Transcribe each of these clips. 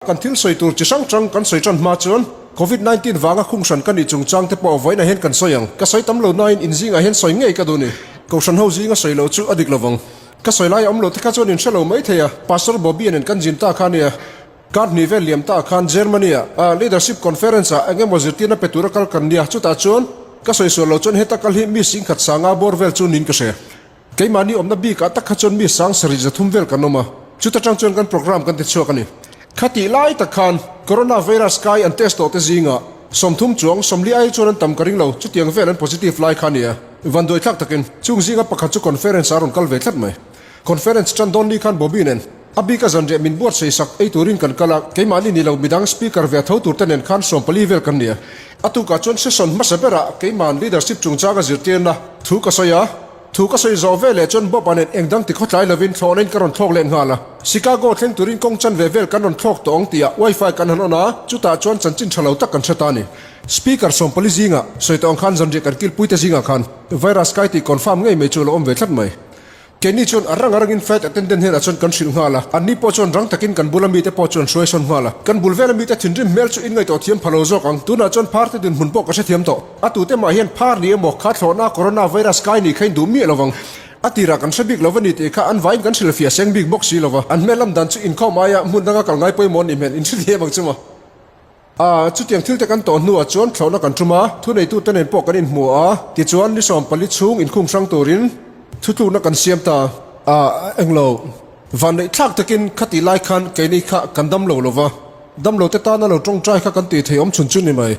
Kan thil sawi tur chi hrang hrang kan sawi tan hma chuan Covid 19 vanga khung hran ka nih chungchang te pawh vawiinah hian kan sawi ang. Ka sawi tam lo nain in zingah hian sawi ngei ka duh ni. Kohhran ho zinga sawi loh chu a dik lovang. Ka sawi lai a awm lo te kha chuan in hre lo mai thei a, Pastor Bobby-a nen kan zin ta kha nia. Kar hnih vel liam ta khan Germany-ah a Leadership Conference-ah eng emaw zirtirna pe tura kal kan nia, chutah chuan ka sawi sual lo chuan heta kal hi mi singkhat sanga bawr vel chu niin ka hria. Keimahni awmna bikah tak kha chuan mi sang sarih 300 vel kan awm a, chuta tang chuan kan programme kan ti chhuak a ni. Khatih lai tak khan Coronavirus kai an test tawh te zingah 30 chuang 40 ai chuan an tam ka ring lo, chutiang vel an positive lai kha a ni a. Vanduaithlak takin chung zinga pakhat chu conference ah a rawn kal ve tlat mai. Conference tan dawn ni khan Bobby nen a bika zanriah min buatsaih sak ei turin kan kal a, keimahni ni lo midang speaker ve a tho tur te nen khan 14 vel kan ni a. A tukah chuan session hmasa berah keimahan leadership chungchanga zirtirna thu ka sawi a. Thu ka sawi zawh veleh chuan Bob-a nen eng dang ti khawtlai lovin thlawhna in ka rawn thlawk leh nghal a. Chicago thleng turin kawng chan ve vel kan rawn thlawk tawh ang tihah wifi kan han on a, chutah chuan chanchin tha lo tak kan hre ta a ni. Speaker 14 zingah sawi tawh ang khan zanriah kan kilpui te zingah khan virus kai tih confirm ngei mai chu a lo awm ve tlat mai. Keini chuan a rang a rangin flight attendant hnenah chuan kan hrilh nghal a, anni pawh chuan rang takin kan bula mite pawh chuan hruai sawn nghal a. Kan bul vela mite thinrim hmel chu in ngaihtuah thiam pha lo zawk ang, tunah chuan phar te dinhmun pawh ka hrethiam tawh. A tute mah hian phar ni emaw kha thlawhna corona virus kai nih kha in duh miah lo vang. A tirah kan hre bik lo va ni tih kha an vaiin kan hrilhfiah seng bik bawk si lo va, an hmel lam dan chu inkhawm aia hmun danga kal ngai pawimawh nih hmel in hrethiam ang chu maw. A, chutiang thil te kan tawh hnuah chuan thlawhna kan tum a, thuneitute nen pawh kan inhmu a, tichuan ni 14 chhung inkhung hrang turin thutlukna kan siam ta. A, englo, vanneih thlak takin khatih lai khan keini kha kan damlo lo va, damlo te tana lo tawngtai kha kan tih thei awm chhun chu ni mai.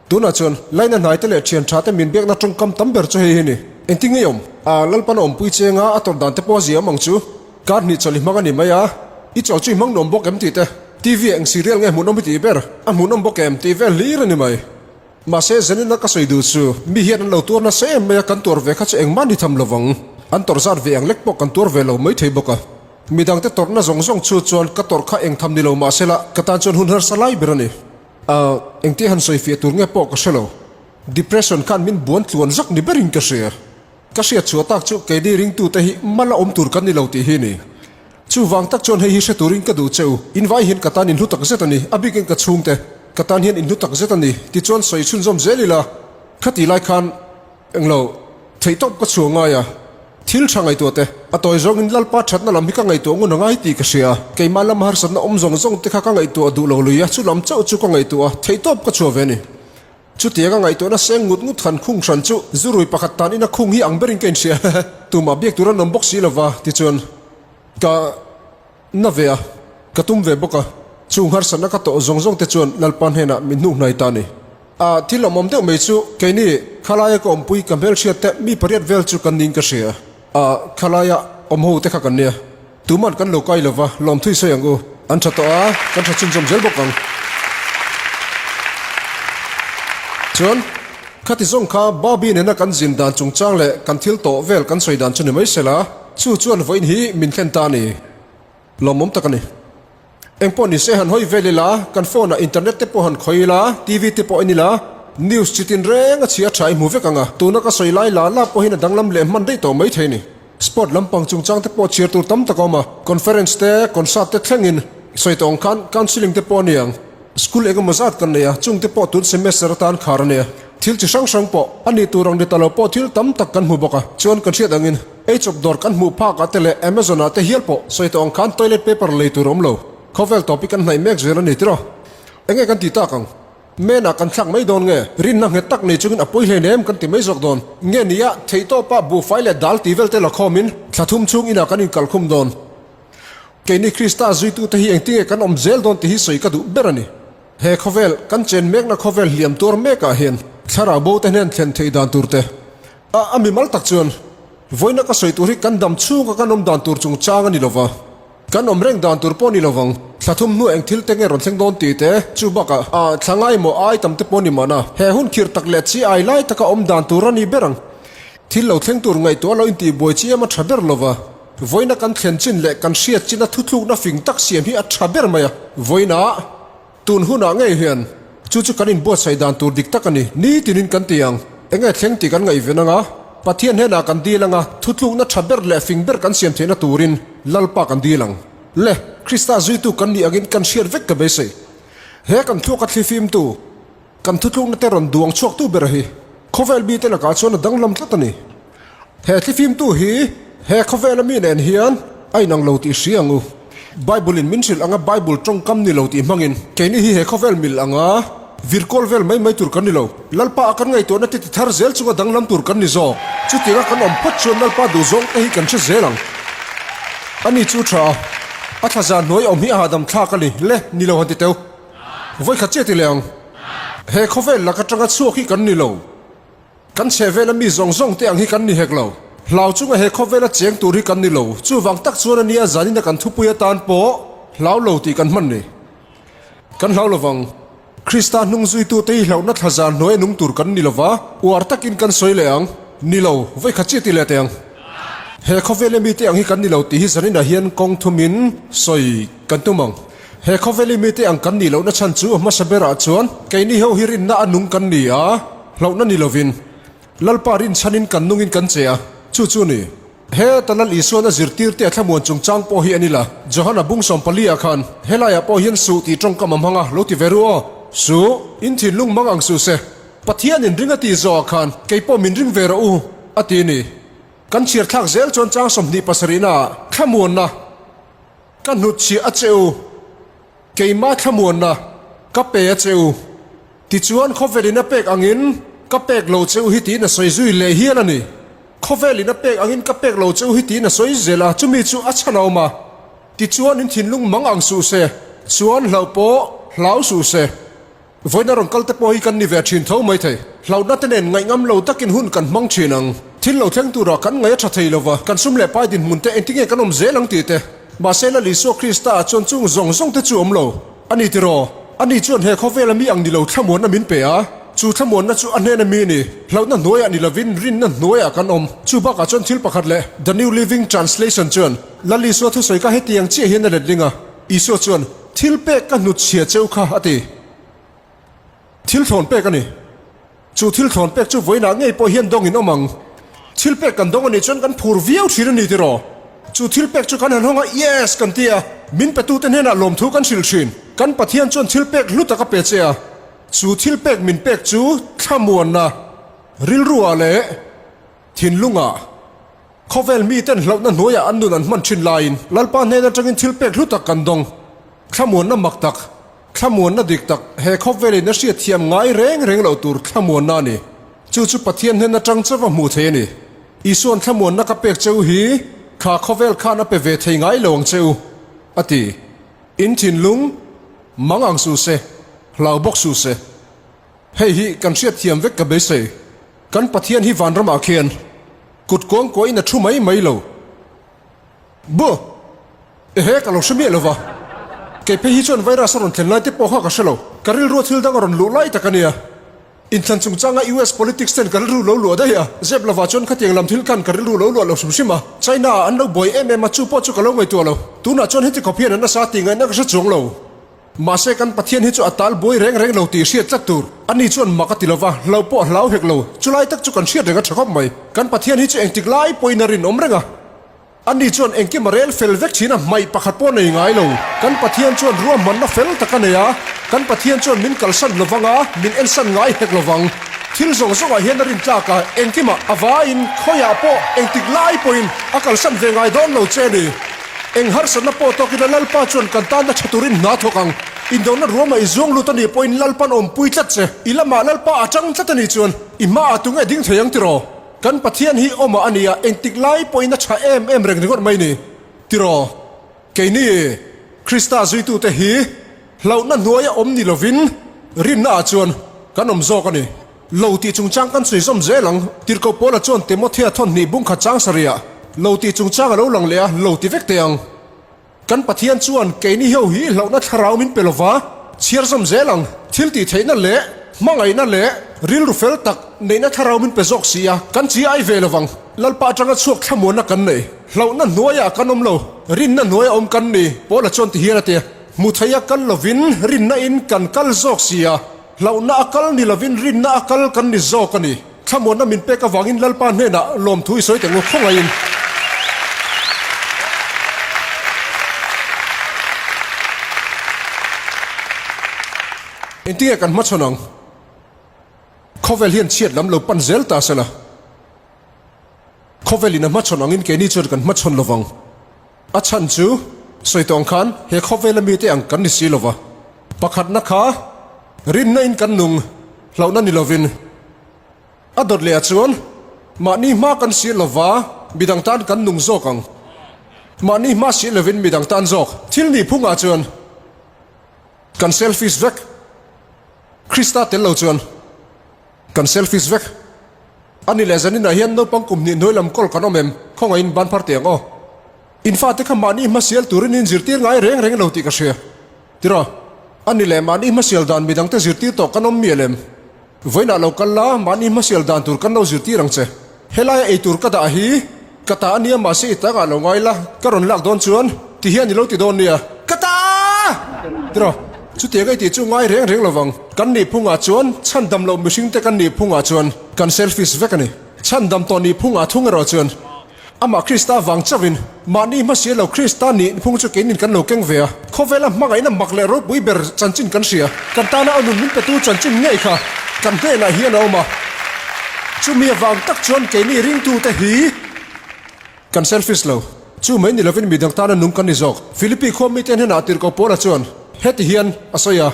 Tunah chuan laina hnai te leh thian tha te min biakna tawngkam tam ber chu hei hi ni. Engtin nge awm? A, Lalpan a awmpui cheng a, a tawrh dan te pawh a ziam ang chu. Kar hnih chawlh i hmang a ni mai a, i chawlh chu i hmang nuam bawk em tih te, TV ah eng serial nge hmuhnawm i tih ber, a hmuhnawm bawk em tih vel hlir a ni mai. Mahse, Zenina ka sawi duh chu, mi hian an lo tuar nasa em mai a, kan tuar ve kha chu engmah ni tham lovang. An tawrh zat ve ang lek pawh kan tuar ve lo mai thei bawk a. Midangte tawrhna zawng zawng chu chuan ka tawrh kha eng tham ni lo mahsela ka tan chuan hun harsa lai ber a ni. A, engtia han sawi fiah tur nge pawh ka hre lo. Depression khan min buan tluan zak ni berin ka hria. Ka hriat chhuah tak chu keini ringtute hi mal a awm tur kan ni lo tih hi a ni. Chuvang tak chuan hei hi hre turin ka duh che u. In vai hian ka tan inhlu tak zet a ni, a bikin ka chhungte ka tan hian inhlu tak zet a ni tichuan sawi chhunzawm zel ila. Khatih lai khan englo theihtawp ka chhuah ngai a, thil tha ngaihtuah te, a tawi zawngin Lalpa thatna lam hi ka ngaihtuah ngun a ngai tih ka hria a, keimah lama harsatna awm zawng zawng te kha ka ngaihtuah duh lo lui a, chu lam chauh chu ka ngaihtuah a, theihtawp ka chhuah ve a ni. Chutianga ngaihtuahna seng ngut ngut han khung hran chu zurui pakhat tan ina khung hi ang berin ka inhria. Tumah biak tur an awm bawk si lova, tichuan ka na ve a, ka tum ve bawk a. Chung harsatna ka tawh zawng zawng te chuan Lalpa hnenah min hnuk hnai ta a ni. A thil awmawm deuh mai chu keini khalaia ka awmpui ka hmelhriat te mi pariat vel chu kan niin ka hria. A khalaia awm ho te kha kan nia. Tuman kan lo kai lova, lawmthui sawi ang u. An tha tawh a, kan tha chhunzawm zel bawk ang. Chuan, khati zawng kha Barbie nena kan zin dan chungchang leh kan thil tawh vel kan sawi dan chu ni mai sela, chu chuan vawiin hi min thlen ta a ni. Lawmawm tak a ni. Engpawh ni se han hawi vel ila, kan phone ah internet te pawh han khawi ila, TV te pawh en ila, news chi tin reng a chhia tha i hmu vek ang a, tuna ka sawi lai la la pawhin a danglam leh hman daih tawh mai thei a ni. Sport lampang chungchang te pawh chhiar tur tam tak a awm a, conference te, concert te thlengin sawi tawh ang khan counselling te pawh a ni ang. School eng emaw zat kan nei a, chung te pawh tun semester atan khar a nia. Thil chi hrang hrang pawh a nih tur ang ni ta lo pawh thil tam tak kan hmu bawk a, chuan kan hriat angin ei chawp dawr kan hmuh phak ah te leh Amazon ah te hial pawh sawi tawh ang khan toilet paper lei tur a awm lo. Khawvel topic kan hnaih mek zel a ni tiraw? Enge kan ti tak ang? Men ah kan thlak mai dawn nge? Rinna nghet tak nei chungin a pawi hlein em kan ti mai zawk dawn? Nge nia, theihtawpa buhfai leh dal ti vel te la khawmin thla thum chhung inah kan inkalkhum dawn. Keini Krista zuitute hi engtinge kan awm zel dawn tih hi sawi ka duh ber a ni. He khawvel, kan chen mekna khawvel hliam tuar mekah hian thlarau bo te hnen thlen theih dan tur te a a mimal tak chuan vawiina ka sawi tur hi kan dam chhunga kan awm dan tur chungchang a ni lova, kan awm reng dan tur pawh a ni lovang. Thla thum hnu eng thil te nge rawn thleng dawn tih te chu bakah a thla ngaimawh ai tam te pawh a ni mahna he hun khirh tak leh chi ai lai taka awm dan tur a ni ber ang. Thil lo thleng tur ngaihtuah lo intihbuai chiam a tha ber lova. Vawiina kan thlen chin leh kan hriat china thuthlukna fing tak siam hi a tha ber mai a. Vawiina tun hunah ngei hian chu chu kan inbuatsaih dan tur dik tak a ni. Nitinin kan ti ang. Enge thleng tih kan ngaihven anga, Pathian hnenah kan dil anga, thuthlukna tha ber leh fing ber kan siam theihna turin Lalpa kan dil ang. Le, Krista zuitu kan nih angin kan hriat vek ka beisei. He kan thluaka thlifimtu, kan thutlukna te rawn duang chhuaktu ber hi khawvel mite lakah chuan a danglam tlat a ni. He thlifimtu hi he khawvela mi nen hian a inang lo tih hria ang u. Bible-in min hrilh anga Bible tawngkam ni lo tih hmangin keini hi he khawvel mil anga vir kawl vel mai mai tur kan ni lo. Lalpa a kan ngaihtuahna te ti thar zel chunga danglam tur kan ni zawk. Chutianga kan awm phawt chuan Lalpa duhzawng te hi kan hre zel ang. Ani chu tha a, a thla zan hnuai awm hi a hahdam thlak a ni le, ni lo han ti teu. Vawikhat chiah ti leh ang. He khawvel lak atanga chhuak hi kan ni lo. Kan chheh vela mi zawng zawng te ang hi kan ni hek lo. Hlau chunga he khawvela cheng tur hi kan ni lo. Chuvang tak chuan a nia zanina kan thupui atan pawh hlau lo tih kan hman ni. Kan hlau lovang. Krista hnung zuitute hi hlauhna thla zan hnuai a nung tur kan ni lova, uar takin kan sawi leh ang. Ni lo, vawikhat chiah ti leh teh ang. He khawvela mite ang hi kan ni lo tih hi zaninah hian kawng thumin sawi kan tum ang. He khawveli mite ang kan nih lohna chhan chu a hmasa berah chuan keini ho hi rinna a nung kan ni a, hlauhna ni lovin Lalpa rinchhanin kan nungin kan che a, chu chu ni. Heta Lal Isuan a zirtirte a thlamuan chungchang pawh hi a ni la, Johana bung 14 ah khan helaiah pawh hian suh tih tawngkam a hmang a, lo ti ve ru aw. Suh, in thinlung mang ang suh se, Pathian in ring a tih zawhah khan kei pawh min ring ve rawh u, a ti a ni. Kan chhiar thlak zel chuan chang 20 pasarihnaah thlamuanna. Ka hnutchhiah a che u, keimah thlamuanna ka pe a che u. Tichuan khawvelin a pek angin ka pek lo che u hi tiin a sawi zui leh hial a ni. Khawvelin a pek angin ka pek lo che u hi tiin a sawi zel a, chumi chu a chhan a awm a. Tichuan in thinlung mang ang suh se, chuan hlauh pawh hlau suh se. Vawiin a rawn kal te pawh hi kan ni ve thin tho maithei. Hlauhna te nen ngaih ngam lo takin hun kan hmang thin ang. Thil lo thleng turah kan ngaih a tha thei lova, kan sum leh pai dinhmun te engtinge kan awm zel ang tih te. Mahse Lal Isua Krista ah chuan chung zawng zawng te chu awm lo. A ni tiraw? Ani chuan he khawvela mi ang ni lo thlamuanna min pe a, chu thlamuanna chu a hnena mi ni. Hlauhna hnuaiah ni lovin rinna hnuaiah kan awm. Chu bakah chuan thil pakhat leh The New Living Translation chuan Lal Isua thusawi kha hetiang chiah hian a letling a, Isua chuan, Thil pek ka hnut chhia cheu kha a ti. Thil thlawn pek a ni. Chu thil thlawn pek chu vawiinah ngei pawh hian dawng in awm ang. Thil pek kan dawng a nih chuan kan phur viau thin a ni tiraw? Chu thil pek chu kan han hawng a, Yes! kan ti a. Min petute hnenah lawmthu kan hrilh thin. Kan Pathian chuan thil pek hlu tak a pe che a. Chu thil pek min pek chu thlamuanna, rilruah leh thinlungah. Khawvel miten hlauhna hnuaiah an nun an hman thin laiin Lalpa hnen atangin thil pek hlu tak kan dawng. Thlamuanna mak tak, thlamuanna dik tak, he khawvelin a hriat thiam ngai reng reng loh tur thlamuanna a ni. Chu chu Pathian hnen atang chauva hmuh thei a ni. Isua'n thlamuanna ka pek che u hi kha khawvel khan a pe ve thei ngai lo ang che u, a ti. In thinlung mang ang suh se, hlau bawk suh se. Hei hi kan hriat thiam vek ka beisei. Kan Pathian hi vanramah khian kut kuangkuahin a thu mai mai lo. Buh! Ehe, ka lo hre miah lo va. Kei phei hi chuan virus a rawn thlen lai te pawh kha ka hre lo. Ka rilrua thil dang a rawn luh lai tak a nia. Inthlan chungchanga US politics ten ka rilru lo luah daih a, zep lovah chuan khatiang lam thil khan ka rilru lo luah lo hrim hrim a. China ah an lo buai em em a, chu pawh chu ka lo ngaihtuah lo. Tunah chuan heti khawp hian an nasa tih ngaihna ka hre chuang lo. Mahse kan Pathian hi chu a tal buai reng reng lo tih hriat tlat tur. Ani chuan mak a ti lova, hlo pawh a hlau hek lo. Chulai tak chu kan hriat reng a tha khawp mai. Kan Pathian hi chu engtik lai pawhin a rinawm reng a. Ani chuan engkim a rel fel vek thin a, hmaih pakhat pawh a nei ngai lo. Kan Pathian chuan ruahmanna fel tak a nei a, kan Pathian chuan min kalsan lovang a, min ensan ngai hek lovang. Thil zawng zawngah hian a rintlak a, engkimah a vaiin khawiah pawh engtik lai pawhin a kalsan ve ngai dawn lo che a ni. Eng harsatna pawh tawk ila Lalpa chuan kan tanna tha turin hna thawk ang. Indona ruamah i zuang lut a nih pawhin Lalpa'n awmpui tlat che. I lamah Lalpa a tang tlat a nih chuan i hmaah tunge ding thei ang tiraw? Kan Pathian hi awmah a nia, engtik lai pawhin a tha em em reng ringawt mai ni tiraw? Keini Krista zuitute hi hlauhna hnuaia awm ni lovin rinnaah chuan kan awm zawk a ni. Lo tih chungchang kan sawi zawm zel ang. Tirhkoh Paula chuan Timothea thawnhnih bungkhat chang sarihah lo tih chungchang a lo lang leh a, lo ti vek teh ang. Kan Pathian chuan keini ho hi hlauhna thlarau min pe lova, chhiar zawm zel ang. Thil tih theihna leh hmangaihna leh rilru fel tak neihna thlarau min pe zawk si a, kan chi ai ve lovang. Lalpa atanga chhuak thlamuanna kan nei. Hlauhna hnuaiah kan awm lo, rinna hnuaia awm kan ni, Paula chuan ti hian a ti. Hmu theia kal lovin rinna in kan kal zawk si a. Hlauhna a kal ni lovin rinna a kal kan ni zawk a ni. Thlamuanna min pek avangin Lalpa hnenah lawmthu i sawi teh ngu khawngaihin. Engtinge kan hmachhawn ang? Khawvel hian chhiat lam lo pan zel ta sela. Khawvelin a hmachhawn angin keini chuan kan hmachhawn lovang. A chhan chu sawi tawh ang khan he khawvela mite ang kan ni si lova. Pakhatna kha rinna in kan nung hlauhna ni lovin a dawt leh ah chuan mahni hma kan si lova midang tan kan nung zawk ang. Mahni hma si lovin midang tan zawk thil nih phungah chuan kan selfish vek. Krista tel lo chuan kan selfish vek. A ni leh zaninah hian naupang kum hnih hnuai lam kawl kan awm em? Khawngaihin ban phar teh ang aw. In fate kha mahni hmasial turin in zirtir ngai reng reng lo tih ka hria. Tiraw? A ni leh mahni hmasial dan midangte zirtir tawh kan awm mial em? Vawiinah lo kal la, mahni hmasial dan tur kan lo zirtir ang che. Helaia ei tur ka dah hi ka ta a nia mahse i tangah lo ngai la, ka rawn lak dawn chuan ti hian i lo ti dawn nia. Ka ta! Tiraw? Chutiang ei tih chu ngai reng reng lovang. Kan nih phungah chuan chhandam loh mihringte kan nih phungah chuan kan selfish vek a ni. Chhandam tawh nih phungah thung erawh chuan Amah Krista vang chauhin mahni hmasial lo Krista nih phung chu keinin kan lo keng ve a. Khawvela hmangaihna mak leh ropui ber chanchin kan hria. Kan tana a nun min petu chanchin ngei kha kan hnenah hian a awm a. Chumi avang tak chuan keini ringtute hi kan selfish lo. Chu mai ni lovin midang tana nung kan ni zawk. Philippi khua mite hnenah tirhkoh Paula chuan heti hian a sawi a,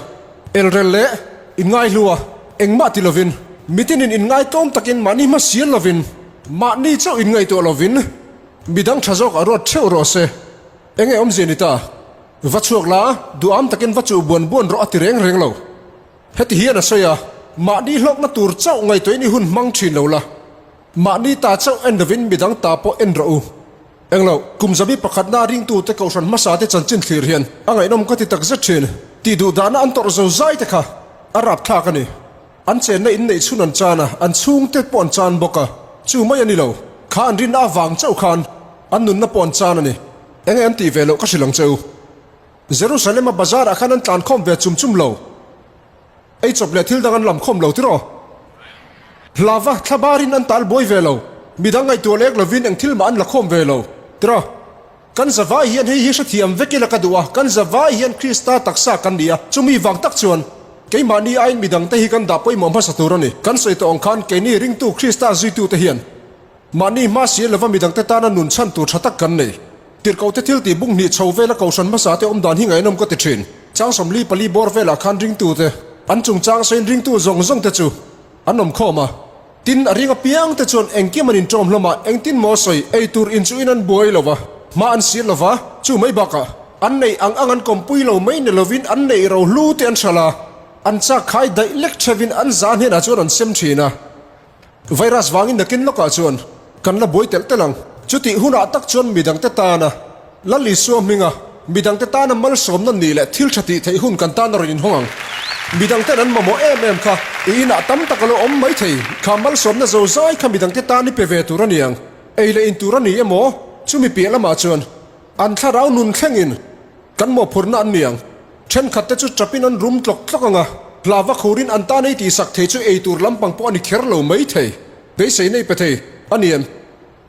Elrel leh inngaihlu a, engmah ti lovin, mitinin inngaitawm takin mahni hmasial lovin, mahni chauh inngaihtuah lovin midang tha zawk a ruat theuh rawh se. Enge awmzia ni ta? Va chhuak la, duham takin va chuh buan buan rawh a ti reng reng lo. Heti hian a sawi a, mahni hlawkna tur chauh ngaihtuahin i hun hmang thin lo la. Mahni ta chauh en lovin midang ta pawh en rawh u. Englo, kum zabi pakhatna ringtute kohhran hmasate chanchin thlir hian a ngaihnawm ka ti tak zet thin. Tih duh dahna an tawrh zo zai te kha a rapthlak a ni. An chenna in neih chhun an chan a, an chhungte pawh an chan bawk a. Chu mai a ni lo, kha an rinna avang chauh khan an nunna pawh an chan a ni. Enge an tih ve loh ka hrilh ang che u. Jerusalem-a bazar-ah khan an tlankhawm ve chum chum lo. Ei chawp leh thil dang an lam khawm lo tiraw? Hlava thlabarin an tal buai ve lo. Midang ngaihtuah lek lovin eng thil mah an la khawm ve lo tiraw? Kan zavai hian hei hi hrethiam vek ila ka duh a, kan zavai hian Krista taksa kan ni a, chumi vang tak chuan keimahni aiin midangte hi kan dah pawimawh hmasa tur a ni. Kan sawi tawh ang khan keini ringtu Krista zuitute hian Mahni hma si lova midangte tana nun chhan tur tha tak kan nei. Tirhkohte thil tih bung hnih chho vela kohhran hmasate awm dan hi ngaihnawm ka ti thin. Chang 44 bawr velah khan ringtute, an chungchang sawiin ringtu zawng zawngte chu an awm khawm a. Tin, a ring apiangte chuan engkim an inṭawm hlawm a, engtin maw sawi, ei tur inchuhin an buai lo va, hma an sir lo va, chu mai bakah an neih ang ang an kawmpui lo mai ni lovin an neih ro hlu te an hralh a, an chak khai daih lek theuhin an za hnenah chuan an sem thin a. Virus vangin nakin lawkah chuan kan la buai telh telh ang. Chutih hunah tak chuan midangte tana Lal Isua hminga midangte tana malsawmna nih leh thil tha tih theih hun kan tan a rawn inhawng ang. Midangten an mamawh em em kha i inah tam tak a lo awm mai thei. Kha malsawmna zozai kha midangte tan i pe ve tur a ni ang. Ei leh in tur a ni emaw chumi piah lamah chuan an thlarau nun thlengin Kan mawhphurhna an ni ang. Thenkhatte chu chapin an rum tlawk tlawk ang a, hlava khurin an tan ei tihsak thei chu ei tur lampang pawh a ni kher lo mai thei. Beisei nei pe thei a ni em?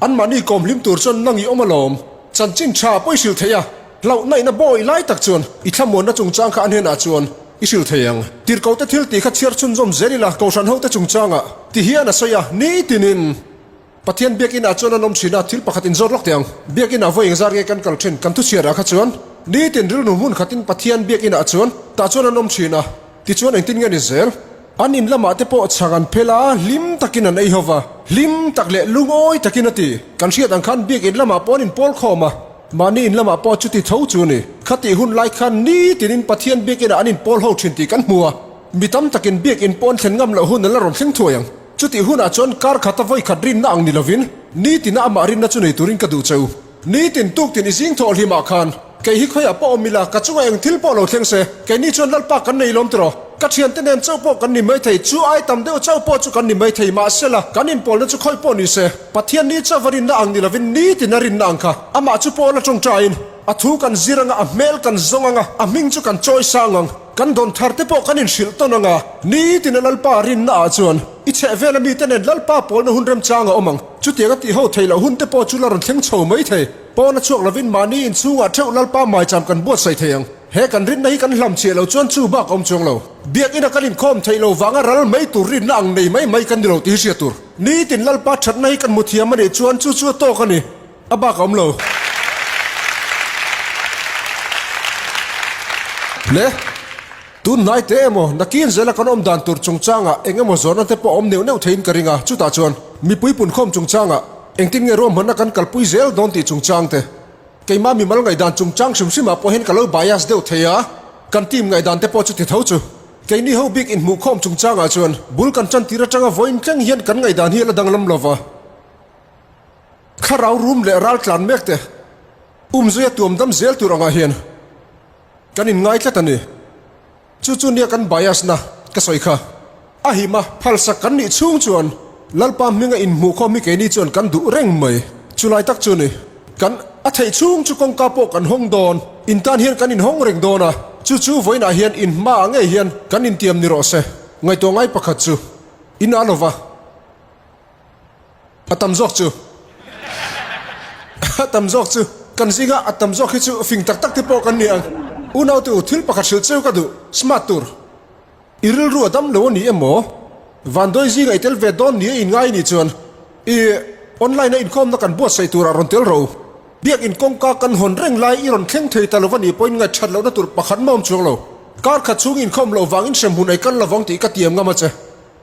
Anmahni kawm hlim tur chuan nang i awm alawm. Chanchin tha pawh i hrilh thei a, hlauhna ina bawi lai tak chuan i thlamuanna chungchang kha an hnenah chuan i hrilh thei ang. Tirhkohte thil tih kha chhiar chhunzawm zel ila Kohhran hote chungchangah ti hian a sawi a, Nitinin. Pathian biakinah chuan an awm thin a, thil pakhat inzawt lawk teh ang. Biakinah vawi engzar nge kan kal thin? Kan thuchhiarah kha chuan nitin rilru hmun khatin Pathian biakinah chuan tah chuan an awm thin a, tichuan engtin nge ni zel? An in lamah te pawh chhang an phel a, hlim takin an ei ho va, hlim tak leh lungawi takin a ti. Kan hriat ang khan biakin lamah pawh an inpawl khawm a, mahni in lamah pawh chuti tho chu a ni. Khatih hun lai khan nitinin Pathian biakinah an inpawl ho thin tih kan hmu a, mi tam takin biakin pawh an thlen ngam loh hun an la rawn thleng thuai ang. Chutih hunah chuan kar khata vawi khat rinna ang ni lovin, nitina amah rinna chu nei turin ka duh che u. Nitin tuktin i zing thawh hlimah khan, kei hi khawiah pawh awm ila, ka chungah eng thil pawh lo thleng se, keini chuan Lalpa kan nei lawm tiraw? Ka thiante nen chauh pawh kan ni mai thei, chu ai tam deuh chauh pawh chu kan ni mai thei, mahsela, kan inpawlna chu khawi pawh ni se, Pathian ni chauh va rinna ang ni lovin nitina rinna ang kha, amah chu pawh la tawngtaiin, a thu kan zir anga, a hmel kan zawng anga, a hming chu kan chawi sang ang. Kan dawn thar te pawh kan inhrilh tawn ang a, nitin a Lalpa rinna ah chuan i chheh vela mite nen Lalpa pawlna hun remchang a awm ang. Chutiang a tih ho theih loh hun te pawh chu la rawn thleng chho mai thei. Pawn a chhuak lovin mahni inchhungah theuh Lalpa maicham kan buatsaih thei ang. He kan rinna hi kan hlam chiah lo chuan chu bak a awm chuang lo. Biakina kan inkhawm theih lo vanga ral mai tur rinna ang nei mai mai kan ni lo tih hi hriat tur. Nitin Lalpa thatna hi kan hmu thiam a nih chuan chu chu a tawk a ni. A bak a awm lo. Le, tun hnai te emaw nakin zela kan awm dan tur chungchangah eng emaw zawrna te pawh a awm neuh neuh theiin ka ring a, chutah chuan mipui punkhawm chungchangah engtin nge ruahmanna kan kalpui zel dawn tih chungchang te, keimah mimal ngaihdan chungchang hrim hrimah pawh hian ka lo bias deuh thei a, kan team ngaihdan te pawh chu ti tho chu. Keini ho bik inhmuhkhawm chungchangah chuan bul kan tan tir atanga vawiin thleng hian kan ngaihdan hi a la danglam lova. Thlarau rum leh ral tlan mek te umzuia tuam dam zel tur angah hian kan inngai tlat a ni. Chu chu nia kan bias na ka sawi kha. A hima phalsak kan nih chhung chuan Lalpa hminga inhmuhkhawm hi keini chuan kan duh reng mai. Chulai tak chu ni. Kan a theih chhung chu kawngka pawh kan hawng dawn. In tan hian kan inhawng reng dawn a, chu chu vawiinah hian in hmaah ngei hian kan intiam ni rawh se. Ngaihtuah ngai pakhat chu in a lova. A tam zawk chu A tam zawk chu Kan zinga a tam zawk hi chu fing tak tak te pawh kan ni ang. Unaute u thil pakhat hrilh cheu ka duh, smart tur. I rilru a dam lo a ni emaw? Vandawi zinga i tel ve dawn ni a inngai nih chuan i online a inkhawmna kan buatsaih turah rawn tel rawh u. Biakin kawngka kan hawn reng lai i rawn thleng thei ta lo va nih pawhin ngaihthat lohna tur pakhat mawm chuang lo. Kar khat chhung inkhawm loh vangin hremhmun ei kal lovang tih ka tiam ngam a che.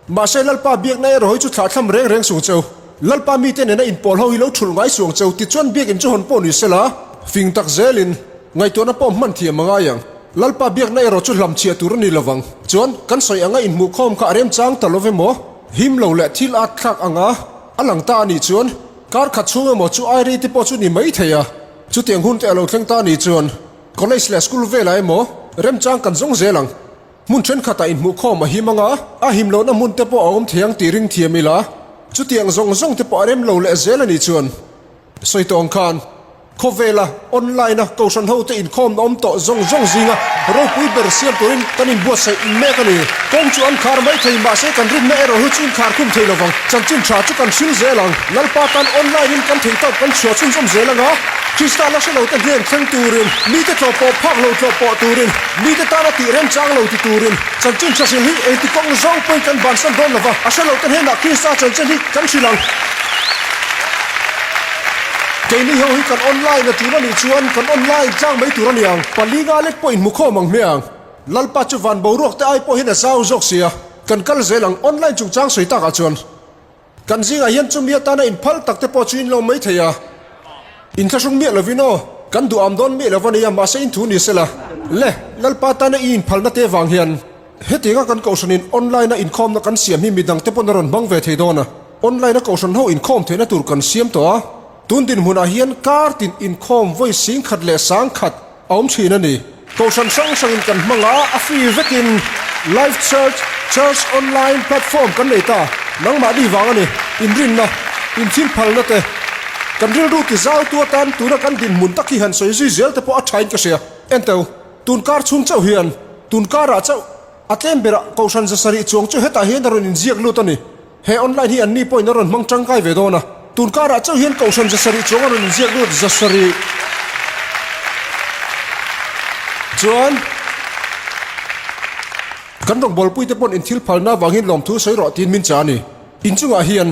Mahse Lalpa biakna erawh hi chu thlahthlam reng reng sung cheu. Lalpa mite nena inpawl ho hi lo thulh ngai suang cheu tichuan biakin chu hawn pawh ni sela, fing tak zelin ngaihtuahna pawh hman thiam a ngai ang. Lalpa biakna erawh chu hlamchhiah tur a ni lovang. Chuan kan sawi anga inhmuhkhawm kha a remchang ta love maw? Him lo leh thil at thlak anga a lang ta a nih chuan kar khat chhung emaw chu ai rei te pawh chu ni mai thei a. Chutiang hun te a lo thleng ta a nih chuan college leh school velah emaw remchang kan zawng zel ang. Hmun thenkhatah inhmuhkhawm a him anga, a him lohna hmun te pawh a awm thei ang tih ring thiam ila, chutiang zawng zawng te pawh a rem lo leh zel a nih chuan sawi tawh ang khan khawvela online-a kohhran hote inkhawmna awm tawh zawng zawng zinga ropui ber siam turin kan inbuatsaih mek a ni. Kawng chu an khar mai thei mahse kan rinna erawh hi chu inkhar khum thei lovang. Chanchin tha chu kan hril zel ang. Lalpa tan online-in kan theihtawp kan chhuah chhunzawm zel anga, Krista la hre lote hnen thleng turin, mite tlawh pawh phak lo tlawh pawh turin, mite tana tih remchang lo ti turin, chanchin tha hril hi engti kawng zawng pawhin kan bansan dawn lova, a hre lote hnenah Krista chanchin hi kan hrilh ang. Keini ho hi kan online a tul a nih chuan kan online tlang mai tur a ni ang. Palinga lek pawh inhmukhawm ang hmiang. Lalpa chu van boruak te ai pawh hian a zau zawk sia, kan kal zel ang online chungchang sawi takah chuan. Kan zingah hian chumi atana inphal tak te pawh chu in lo mai thei a, inthlahrung miah lovin aw, kan duham dawn miah lo a nia, mahse in thu ni sela. Le, Lalpa tana i inphalna te vang hian hetianga kan kohhranin online a inkhawmna kan siam hi midang te pawn a rawn hmang ve thei dawn a, online a kohhran ho inkhawm theihna tur kan siam tawh a, tun dinhmunah hian kar tin inkhawm vawi 10,000 leh 10,000 A awm thin a ni. Kohhran hrang hrangin kan hmang a, a free vekin Life Church, Church Online platform kan nei ta. Nangmahni vang a ni. Inrinna, inthilphalna te, kan rilru ti zautu atan tuna kan dinhmun tak hi han sawi zui zel te pawh a thain ka hria. Enteu, tun kar chhung chauh hian, tun karah chauh, a tlem berah Kohhran 700 chuang chu hetah hian a rawn inziak lut a ni. He online hi anni pawhin a rawn hmang tangkai ve dawn a, tun karah chauh hian Kohhran 700 chuang a rawn inziak lut 700 chuan kan rawngbawlpuite pawn inthil phalna avangin lawmthu sawi rawh tiin min cha a ni. Inchungah hian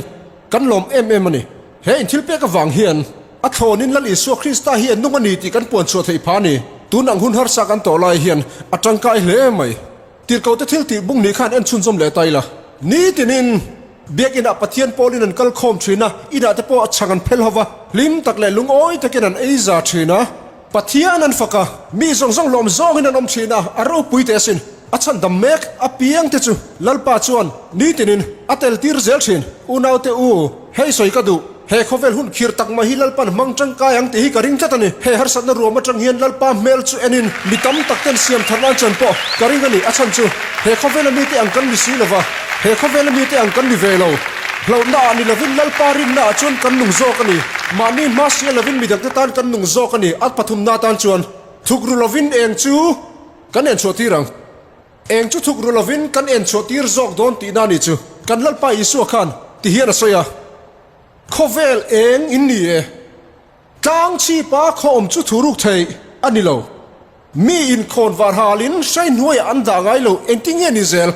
kan lawm em em a ni. He inthil pek avang hian a thlawnin Lal Isua Krista hi a nung a ni tih kan puan chhuah theih phah a ni. Tun ang hun harsa kan tawh lai hian a tangkai hle mai. Tirhkohte thil tih bung nih khan en chhunzawm leh ta ila. Nitinin Biakinah Pathian pawlin an kal khawm thin a, inah te pawh a chhang an phel ho va, hlim tak leh lungawi takin an ei za thin a. Pathian an fak a, mi zawng zawng lawm zawngin an awm thin a, a ropui teh asin. A chhandam mek apiang te chu Lalpa chuan nitinin a tel tir zel thin. Unaute u, hei sawi ka duh. He khawvel hun khir tak mai hi Lalpa'n hmang tangkai ang tih hi ka ring tlat a ni. He harsatna ruam atang hian Lalpa hmel chu enin mi tam tak ten siam thar nan chan pawh ka ring a ni. A chhan chu he khawvela mite ang kan ni si lova, he khawvela mite ang kan ni ve lo. Hlauhna ah ni lovin Lalpa rinna ah chuan kan nung zawk a ni. Mahni hma sia lovin midangte tan kan nung zawk a ni. A pathumna tan chuan thuk ru lovin eng chu kan en chhuah tir ang. Eng chu thuk ru lovin kan en chhuah tir zawk dawn tihna a ni chu. Kan Lalpa Isua khan ti hian a sawi a, Khawvel eng in ni e, tlang chhipa khaw awm chu thu ruk theih a ni lo. Mi inkhawn var halin hrai hnuaiah an dah ngai lo, engtin nge ni zel?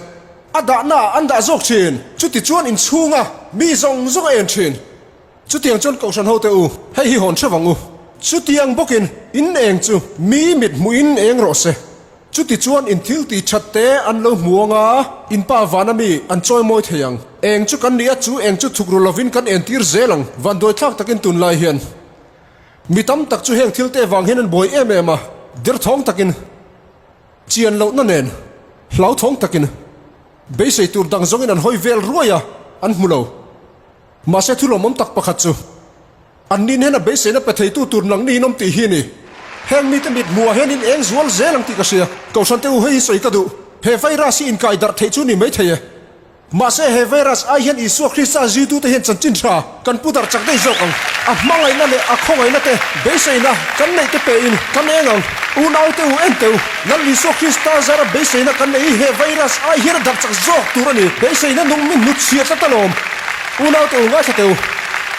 A dahnaah an dah zawk thin. Chutichuan inchhunga mi zawng zawng a en thin. Chutiang chuan Kohhran hote u, hei hi hawn hreuh ang u. Chutiang bawkin in eng chu mi mit hmuhin eng rawh se. Chutichuan in thil tih that te an lo hmu ang a, in pa vana mi an chawi mawi thei ang. Eng chu kan ni a, chu eng chu thuk ru lovin kan entir zel ang. Vanduaithlak takin tunlai hian mi tam tak chu heng thil te vang hian an buai em em a, derthawng takin, chian lohna nen, hlauthawng takin, beisei tur dang zawngin an hawi vel ruai a, an hmu lo. Mahse thu lawmawm tak pakhat chu an nin hian a beiseina pe theitu tur nangni in awm tih hi a ni. Heng mite mit hmuhah hian in eng zual zel ang tih ka hria. Kohhran te u hei hi sawi ka duh. He virus hi inkai darh theih chu ni maithei e. Mahse he virus ai hian Isua Krista zuitute hian chanchin tha kan pu darh chak daih zawk ang. A hmangaihna leh a khawngaihna te beiseina kan neih te pein kan eng ang. Unaute u en teu, Lal Isua Krista zara beiseina kan neih hi he virus ai hian a darh chak zawk tur a ni. Beiseina nung min hnutchhiah tlat alawm. Unaute u ngaithla teu,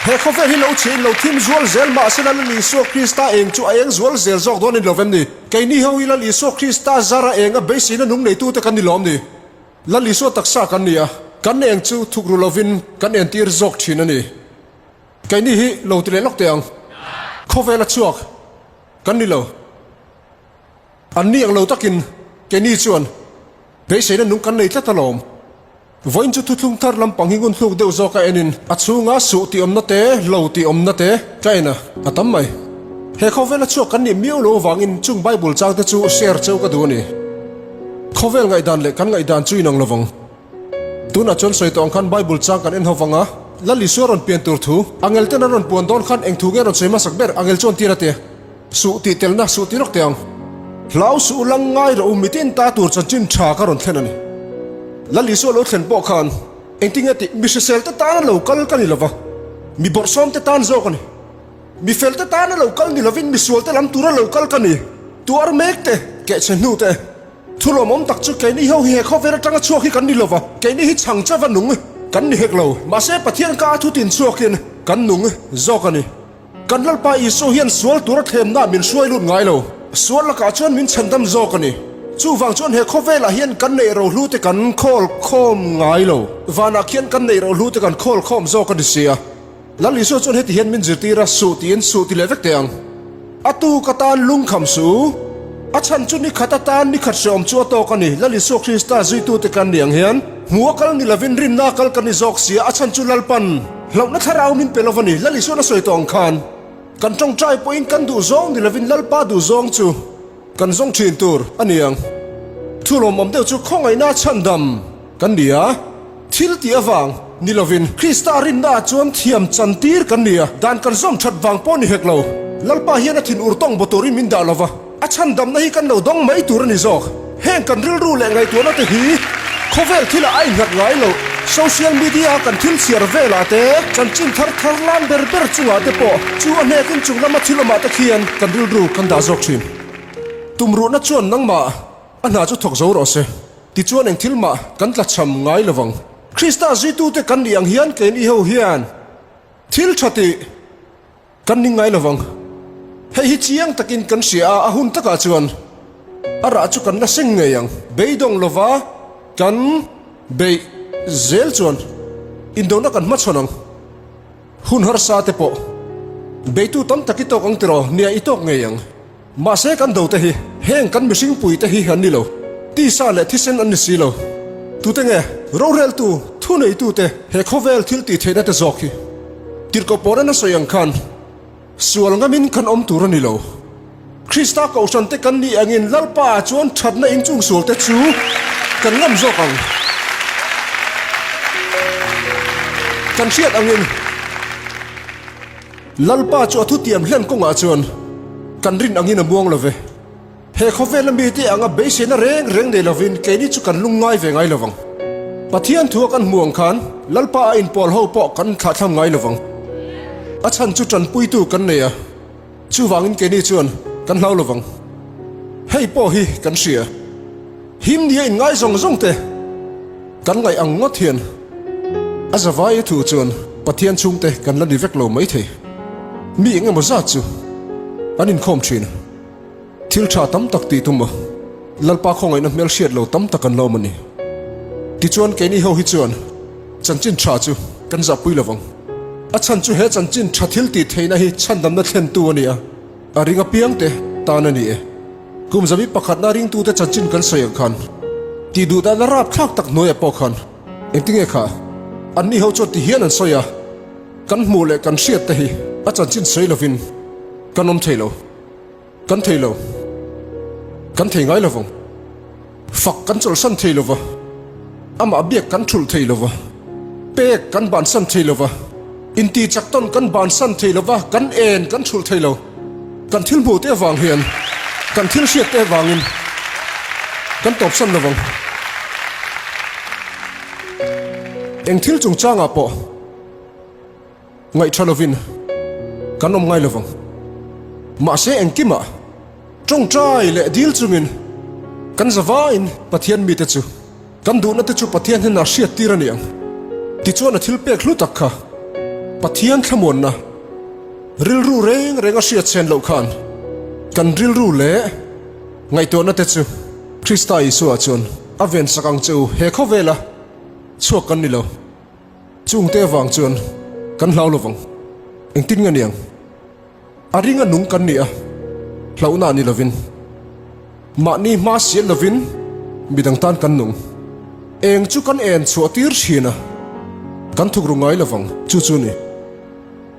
he khawvel hi lo chhiah in lo thim zual zel mahsela Lal Isua Krista eng chu a eng zual zel zawk dawn in lo vem ni? Keini ho hi Lal Isua Krista zara eng a beiseina nung neitute kan ni lawm ni? Lal Isua taksa kan ni a, kan eng chu thuk ru lovin kan entir zawk thin a ni. Keini hi lo ti leh lawk teh ang. Khawvel a chhuak kan ni lo. An ni ang lo takin keini chuan beiseina nung kan nei tlat alawm. Vawiin chu thuthlung thar lampang hi ngun hluk deuh zawk a enin a chhunga suh tih awmna te, lo tih awmna te ka en a, a tam mai. He khawvela chhuak kan nih miau lo avangin chung Bible changte chu share cheu ka duh a ni. Khawvel ngaihdan leh kan ngaihdan chu inang lovang. Tunah chuan sawi tawh ang khan Bible chang kan en ho vang a, Lal Isua rawn pian tur thu, angel ten an rawn puan dawn khan eng thu nge rawn sawi hmasak ber angel chuan tir a ti. Suh tih telna suh ti rawk teh ang. Hlau suh u lang ngai rawh u mitin ta tur chanchin tha ka rawn thlen a ni. Lal Isua lo thlen pawh khan engtinge tih mi hrisel te tana lo kal ka ni lova, mi bawrhsawm te tan zawk a ni. Mi fel te tana lo kal ni lovin mi sual te lam tura lo kal ka ni. Tuar mek te, kehchhe hnu te. Thu lawmawm tak chu keini ho hi he khawvel atanga chhuak hi kan ni lova, keini hi chhang chauva nung kan ni hek lo. Mahse Pathian ka a thutin chhuakin kan nung zawk a ni. Kan Lalpa Isua hian sual tura thlemna min hruai lut ngai lo. Sual lakah chuan min chhandam zawk a ni. Chuvang chuan he khawvelah hian kan neih rohlu te kan khawl khawm ngai lo. Vanah khian kan neih rohlu te kan khawl khawm zawk a ni sia. Lal Isua chuan heti hian min zirtir a, Suh tiin suh ti leh vek teh ang. A tuk atan lungkham suh. A chhan chu ni khat atan ni khat hreawm chu a tawk a ni. Lal Isua Krista zuitute kan ni ang hian hmu a kal ni lovin rinna a kal kan ni zawk sia, a chhan chu Lalpan hlauhna thlarau min pe lo a ni. Lal Isuan a sawi tawh ang khan kan tawngtai pawhin kan duh zawng ni lovin Lalpa duh zawng chu kan zawng thin tur a ni ang. Thu lawmawm deuh chu khawngaihna chhandam kan ni a. Thil tih avang ni lovin Krista rinnaah chuan thiam chantir kan ni a, dan kan zawm that vang pawh ni hek lo. Lalpa hian a thin ur tawng baw turin min dah lova, a chhandamna hi kan lo dawng mai tur a ni zawk. Heng kan rilru leh ngaihtuahna te hi khawvel thilah a innghat ngai lo. Social media-a kan thil chhiar velah te, chanchin thar thar lan ber ber chungah te pawh chu a hnekin chung lama thil awmah te khian kan rilru kan dah zawk thin. Tumruhna chuan nangmah a hna chu thawk zo rawh se. Tichuan eng thil mah kan tlachham ngai lo vang. Krista zuitute kan nih ang hian keini ho hian thil tha tih kan ning ngai lo vang. Hei hi chiang takin kan hria a, a hun takah chuan a rah chu kan la seng ngei ang. Beidawng lova kan beih zel chuan indona kan hmachhawn ang. Hun harsa te pawh beitu tam tak i tawk ang tiraw? Nia i tawk ngei ang. Mahse kan dote hi heng kan mihring puite hi an ni lo, tisa leh thisen an ni si lo. Tute nge roreltu, thuneitute he khawvel thil tih theihna te zawk hi? Tirhkoh pawhna na sawi ang khan sual ngamin kan awm tur a ni lo. Krista kohhran te kan nih angin Lalpa ah chuan thatna inchung sual te chu kan ngam zawk ang. Kan hriat angin. Lalpa chu a thutiam hlen kawngah chuan kan rin angin a muang lo ve. He khawvela mite anga beiseina reng reng nei lovin keini chu kan lungngai ve ngai lovang. Pathian thua kan hmu ang khan Lalpa a inpawl ho pawh kan thlahthlam ngai lovang. A chhan chu tanpuitu kan nei a, chuvangin keini chuan kan hlau lovang. Hei pawh hi kan hria. Him nia inngai zawng zawng te kan ngaih ang ngawt hian a zavai a thu chuan Pathian chhungte kan la ni vek lo maithei. Mi eng emaw zat chu an inkhawm thin. Thil tha tam tak tih tum a, Lalpa khawngaihna hmel hriat lo tam tak an la awm a ni. Tichuan keini ho hi chuan chanchin tha chu kan zahpui lo vang. A chhan chu he chanchin tha thil tih theihna hi chhandamna thlentu a ni a, a ring apiangte tan a ni e. Kum zabi pakhatna ringtute chanchin kan sawi ang khan tih duh dahna rapthlak tak hnuaiah pawh khan engtinge kha anni ho chuan ti hian an sawi a, kan hmuh leh kan hriat te hi a chanchin sawi lovin kan awm thei lo. Kan thei lo. Kan thei ngai lovang. Fak kan chawlhsan thei lova, amah biak kan thulh thei lova, pek kan bansan thei lova, inti chak tawn kan bansan thei lova, kan en kan thulh thei lo. Kan thil hmuh te avang hian, kan thil hriat te avangin kan tawpsan lovang. Eng thil chungchangah pawh. Ngaihṭha lovin kan awm ngai lovang. Mahse engkimah ṭawngṭai leh dil chungin kan zavaiin Pathian mite chu kan duhna te chu Pathian hnenah hriattir a ni ang. Tichuan a thil pek hlu tak kha Pathian thlamuanna rilru reng reng a hriat chhen loh khan kan rilru leh ngaihtuahna te chu Krista Isua chuan a vensak ang che u. He khawvela chhuak kan ni lo. Chungte avang chuan kan hlau lovang. Engtin nge niang? A ringa nung kan ni a, hlauhna a ni lovin. Mahni hma sial lovin midang tan kan nung. Eng chu kan en chhuah tir thin a, kan thukru ngai lovang. Chu chu ni.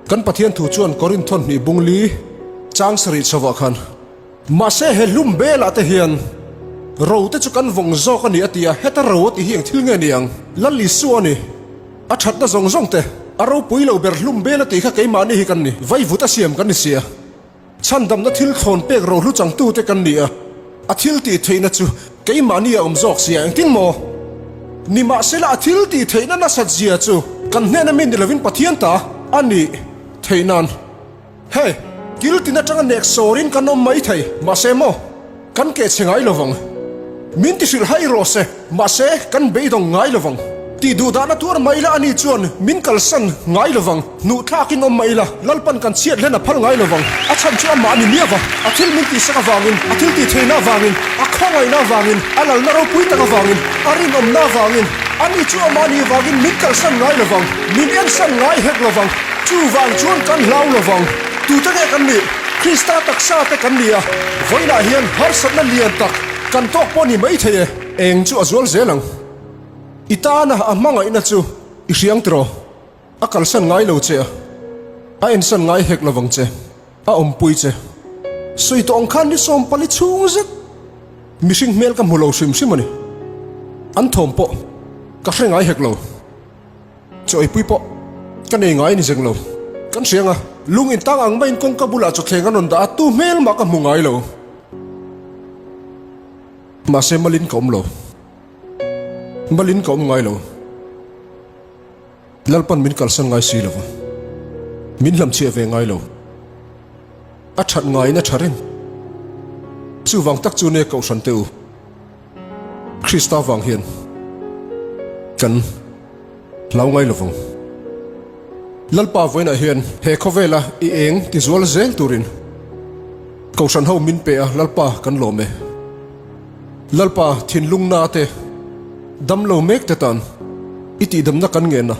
Kan Pathian thu chuan Korinthon hnih bung li chang sarih chhovah khan. Mahse he hlum belah te hian ro te chu kan vawng zawk a ni a ti a, heta ro a tih hi eng thil nge ni ang? Lal Isua a ni. A thatna zawng zawng te, a ropui lo ber hlum bel a tih kha keimahni hi kan ni, vaivut a siam kan ni si a. Chhandamna thil thlawn pek rohlu changtu te kan ni a, a thil tih theihna chu keimahni a awm zawk si a, engtin maw? Nimahsela a thil tih theihna nasat zia chu kan hnena mi ni lovin Pathian ta a nih theih nan. Hei, kil tin atanga nek sawrin kan awm mai thei, mahse maw, kan keh chhe ngai lovang. Min ti hrilh hai rawh se, mahse kan beidawng ngai lovang. Tih duh dahna tuar mai ila ani chuan min kalsan ngai lovang. Hnuh thlakin awm mai ila, Lalpan kan chhiat hlen a phal ngai lovang. A chhan chu amah a ni miau va, a thil min tihsak avangin, a thil tih theihna avangin, a khawngaihna avangin, a lalna ropui tak avangin, a rinawmna avangin, ani chu amah ni avangin min kalsan ngai lovang, min ensan ngai hek lovang. Chuvang chuan kan hlau lovang. Tute nge kan nih? Krista taksa te kan ni a, vawiinah hian harsatna lian tak kan tawk pawh ni mai thei e. Eng chu a zual zel ang. I tana a hmangaihna chu i hriang tiraw? A kalsan ngai lo che a, a ensan ngai hek lovang che, a awmpui che. Sawi tawh ang khan ni 40 chhung zet mihring hmel ka hmu lo hrim hrim a ni. An thawm pawh ka hre ngai hek lo. Chawipui pawh ka nei ngai ni zeng lo. Kan hriang a, lung intang ang maiin kawngka bulah chawthleng an rawn dah a, tu hmel mah ka hmu ngai lo. Mahse malin ka awm lo. Malin ka awm ngai lo. Lalpan min kalsan ngai si lo va, min hlamchhiah ve ngai lo. A that ngaiin a tha reng. Chuvang tak chu nia Kohhran te u. Krista vang hian kan hlau ngai lovang. Lalpa vawiinah hian he khawvela i eng ti zual zel turin Kohhran ho min pe a, Lalpa kan lawm e. Lalpa thinlung na te, damlo mek te tan i tihdamna kan ngen a,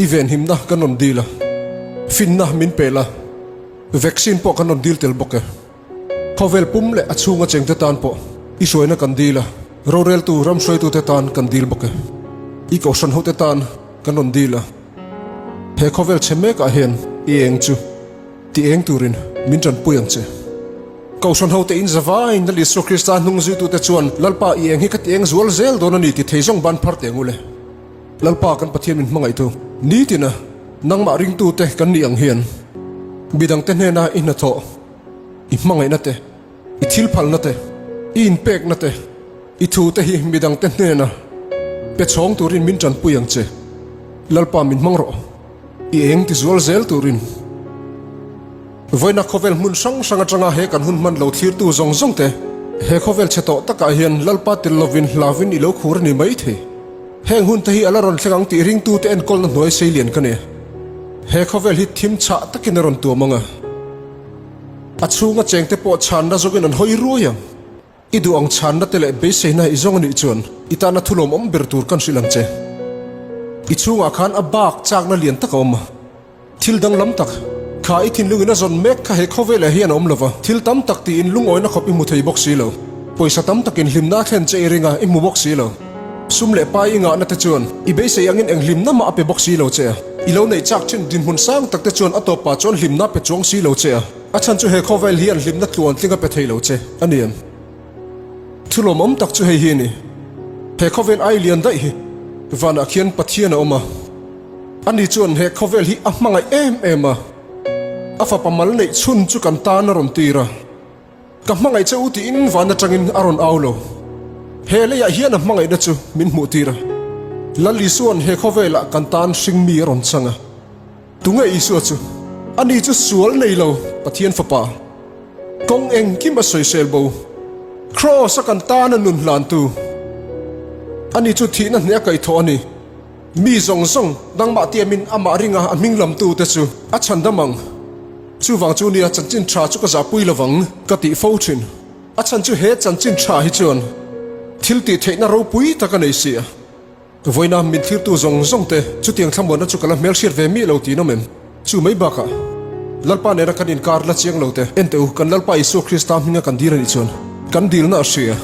i venhimna kan rawn dil a, finna min pe la, vaccine pawh kan rawn dil tel bawk e. Khawvel pum leh a chhunga chengte tan pawh i hruaina kan dil a, roreltu ram hruaitute tan kan dil bawk e. I kohhran hote tan kan rawn dil a, he khawvel chhe mekah hian i eng chu ti eng turin min tanpui ang che. Kohhran hote in zavaiin Lal Isua Krista hnung zuitute chuan Lalpa i eng hi ka ti eng zual zel dawn a ni ti thei zawng ban phar teh ang u le. Lalpa kan Pathian min hmangaihtu nitina nangmah ringtute kan nih ang hian midangte hnena i hnathawh I hmangaihna te, i thil phalna te, i inpekna te, i thu te hi midangte hnena pe chhawng turin min tanpui ang che. Lalpa min hmang rawh, i eng ti zual zel turin. Vawiina khawvel hmun hrang hrang atanga he kan hun hman lo thlirtu zawng zawng te, he khawvel chhe tawh takah hian Lalpa tel lovin hlavin i lo khur a ni mai thei. Heng hun te hi a la rawn thleng ang tih ringtute enkawlna hnuai sei lian ka ni. He khawvel hi thim chhah takin a rawn tuam ang a. A chhunga chengte pawh chhanna zawkin an hawi ruai ang. I duh ang chhanna te leh beiseina i zawng a nih chuan i tana thulawm awm ber tur kan hrilh ang che. I chhungah khan a bak chakna lian tak a awm a. Thil danglam tak, kha i thinlungin a zawn mek kha he khawvelah hian a awm lova, thil tam tak tiin lungawina khawp i hmu thei bawk si lo. Pawisa tam takin hlimna a thlen che i ring a, i hmu bawk si lo. Sum leh pai i ngahna te chuan i beisei angin eng hlimna mah a pe bawk si lo che a. I lo neih chak thin dinhmun sang tak te chuan a tawpah chuan hlimna a pe chuang si lo che a. A chhan chu he khawvel hian hlimna tluan tling a pe thei lo che a ni em? Thu lawmawm tak chu hei hi a ni. He khawvel ai lian daih hi vanah khian Pathian a awm a. Ani chuan he khawvel hi a hmangaih em em a. A fapa mal neih chhun chu kan tan a rawn tir a. Ka hmangaih che u tiin van atangin a rawn au lo. He leiah hian a hmangaihna chu min hmuh tir a. Lal Isua'n he khawvelah kan tan hringmi a rawn chang a. Tunge Isua chu? Ani chu sual nei lo Pathian Fapa. Kawng engkim a sawisel bo. Kraws a kan tana nun hlantu. Ani chu thihna hneh a kaihthawh a ni. Mi zawng zawng nangmah tiamin amah ringa a hming lamtute chu a chhandam ang. Chuvang chu nia chanchin tha chu ka zahpui lovang ka tih fo thin. A chhan chu he chanchin tha hi chuan thil tih theihna ropui tak a nei si a. Vawiina min thlirtu zawng zawng te chutiang thlamuanna chu ka la hmelhriat ve miah lo tih an awm em? Chu mai bakah Lalpa nena kan inkar la chiang lo te en teh u, kan Lalpa Isua Krista hminga kan dil a nih chuan kan dilna a hria.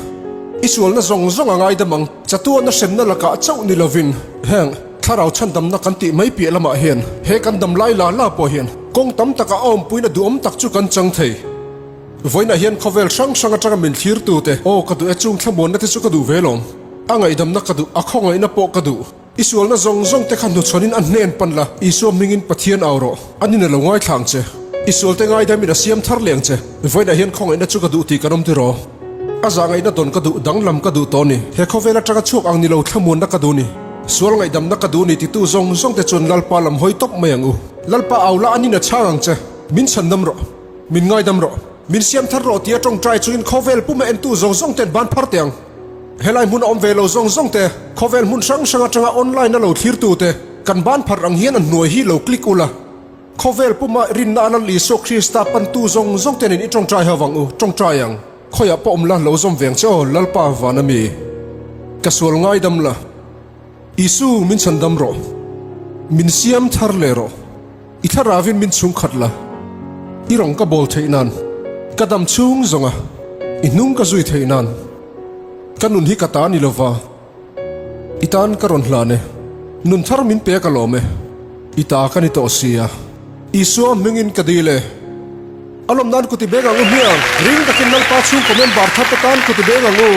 I sualna zawng zawng a ngaidam ang, chatuana hremna lakah chauh ni lovin heng thlarau chhandamna kan tih mai piah lamah hian he kan dam lai la la pawh hian kawng tam takah a awmpuina duhawm tak chu kan chang thei. Vawiinah hian khawvel hrang hrang atanga min thlirtute, Aw ka duh e, chung thlamuanna te chu ka duh ve lawm. A ngaihdamna ka duh, a khawngaihna pawh ka duh. I sualna zawng zawng te kha hnuchhawn in a hnen pan la, Isua hmingin Pathian au rawh. A nin a lo ngaithla ang che. I sualte ngaidamin a siam thar leh ang che. Vawiinah hian khawngaihna chu ka duh tih kan awm tiraw? A zahngaihna dawn ka duh, danglam ka duh tawh ni. He khawvel atanga chhuak ang ni lo thlamuanna ka duh ni. Sual ngaihdamna ka duh ni titu zawng zawng te chuan Lalpa lam hawi tawp mai ang u. Lalpa au la a nin a chhang ang che. Min chhandam rawh. Min ngaidam rawh. Min siam thar rawh tia tawngtai chungin khawvel puma entu zawng zawng ten ban phar teh ang. Helai hmun a awm ve lo zawng zawng te, khawvel hmun hrang hrang atanga online a lo thlirtu te, kan ban phar ang hian a hnuai hi lo click ula. Khawvel puma rinna a Lal Isua Krista pantu zawng zawng te nen i tawngtai ho vang u, tawngtai ang. Khawiah pawh awm la lo zawm veng che aw Lalpa van ami. Ka sual ngaidam la. Isu min chhandam rawh. Min siam thar leh rawh. I thlarauin min chhungkhat la, i rawng ka bawl theih nan, ka dam chhung zawnga i hnung ka zui theih nan, ka nun hi ka ta ni lova, i tan ka rawn hlan e, nun thar min pe ka lawm e, i ta ka ni tawh sia, Isua hmingin ka dil e. A lawm nan kuti beng ang u hmiang, ring takin Lalpa chhungkaw member thar te tan kuti beng ang u.